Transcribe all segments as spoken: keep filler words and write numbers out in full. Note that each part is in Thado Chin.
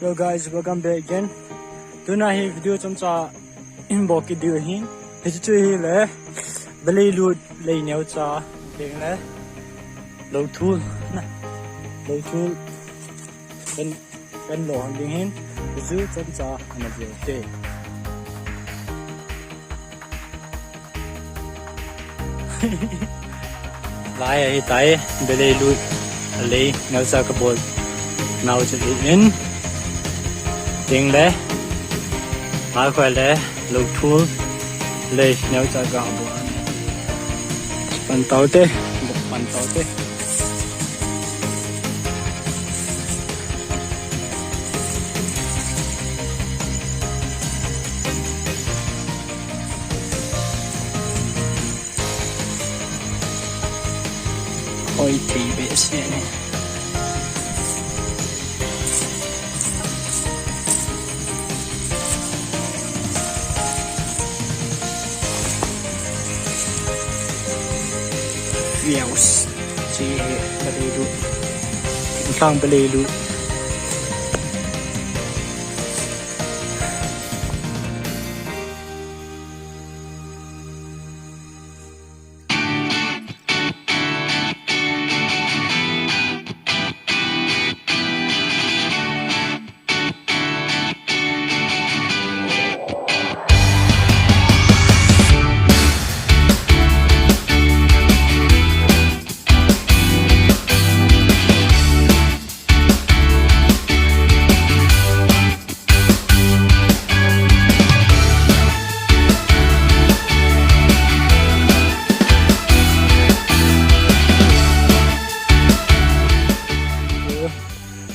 Hello guys, welcome back again. Tuna hi video chomcha in bol kit diu ahin. Hiche chu hile, balei lut lei neocha, teng le, lou thul, na, lou thul, kan, kan lo hang ding ahin, hichu chomcha ana ve te. Lai ahitai, balei lut, alei, neocha kabol nau chu ahin. Teng le, lai khoi le, lou thul, lei, neocha kabol. Pan tau te, pan tau te. Hoi thei behseh ne. Views. Chi he, balei lut. Thingtlang balei lut.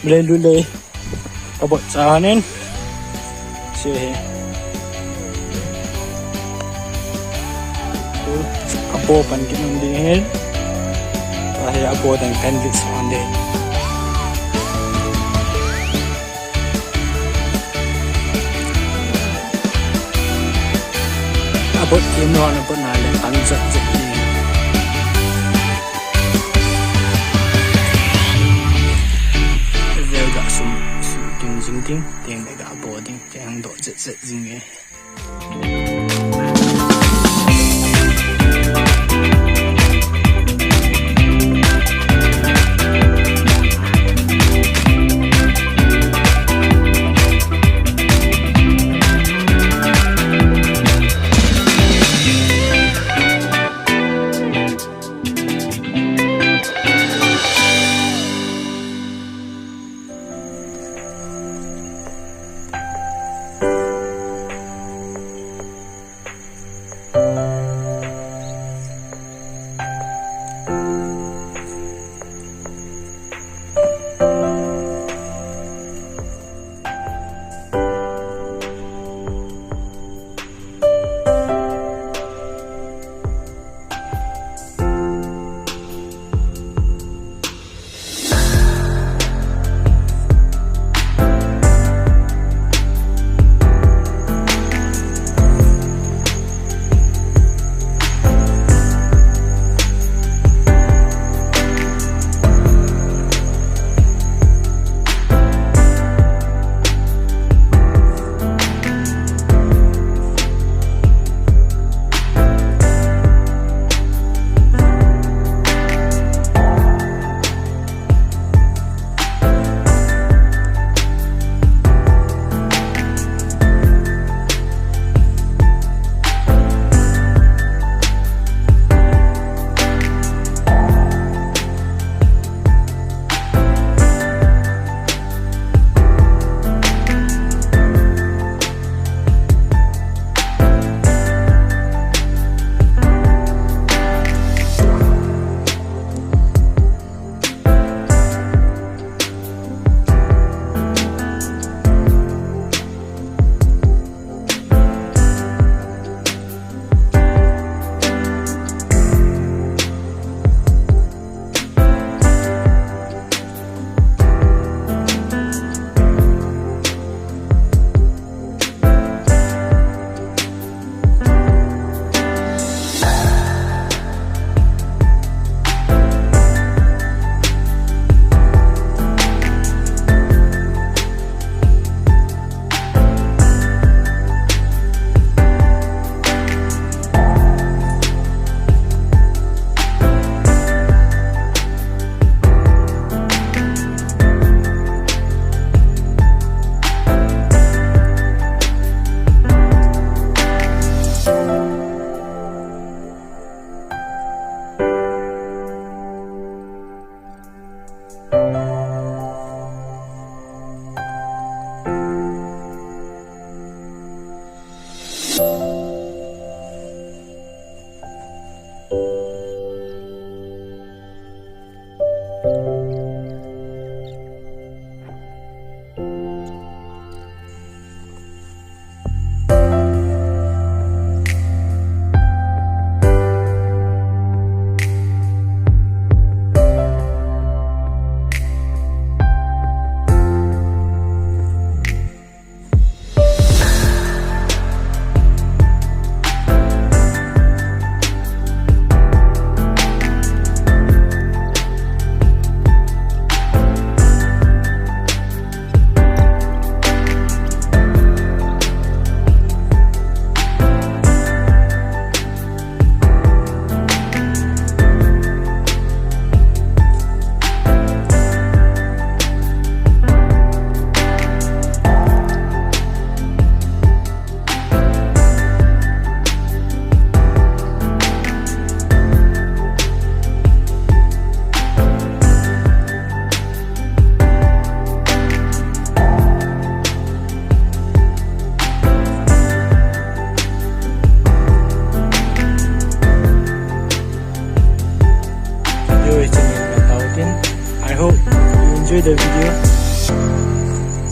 Balei lut lei. Kabol cha ahin. Chi he. Apo pan kit nom ding ahin. Ahi apo teng kan lut sa ding. Abol kim lou na abol na le pan chat chat ding. Vel ga sum, sum kin jing ding, teng le ga bol ding, teng doh chet chet jing e.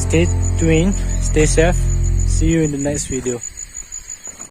Stay tuned, stay safe. See you in the next video.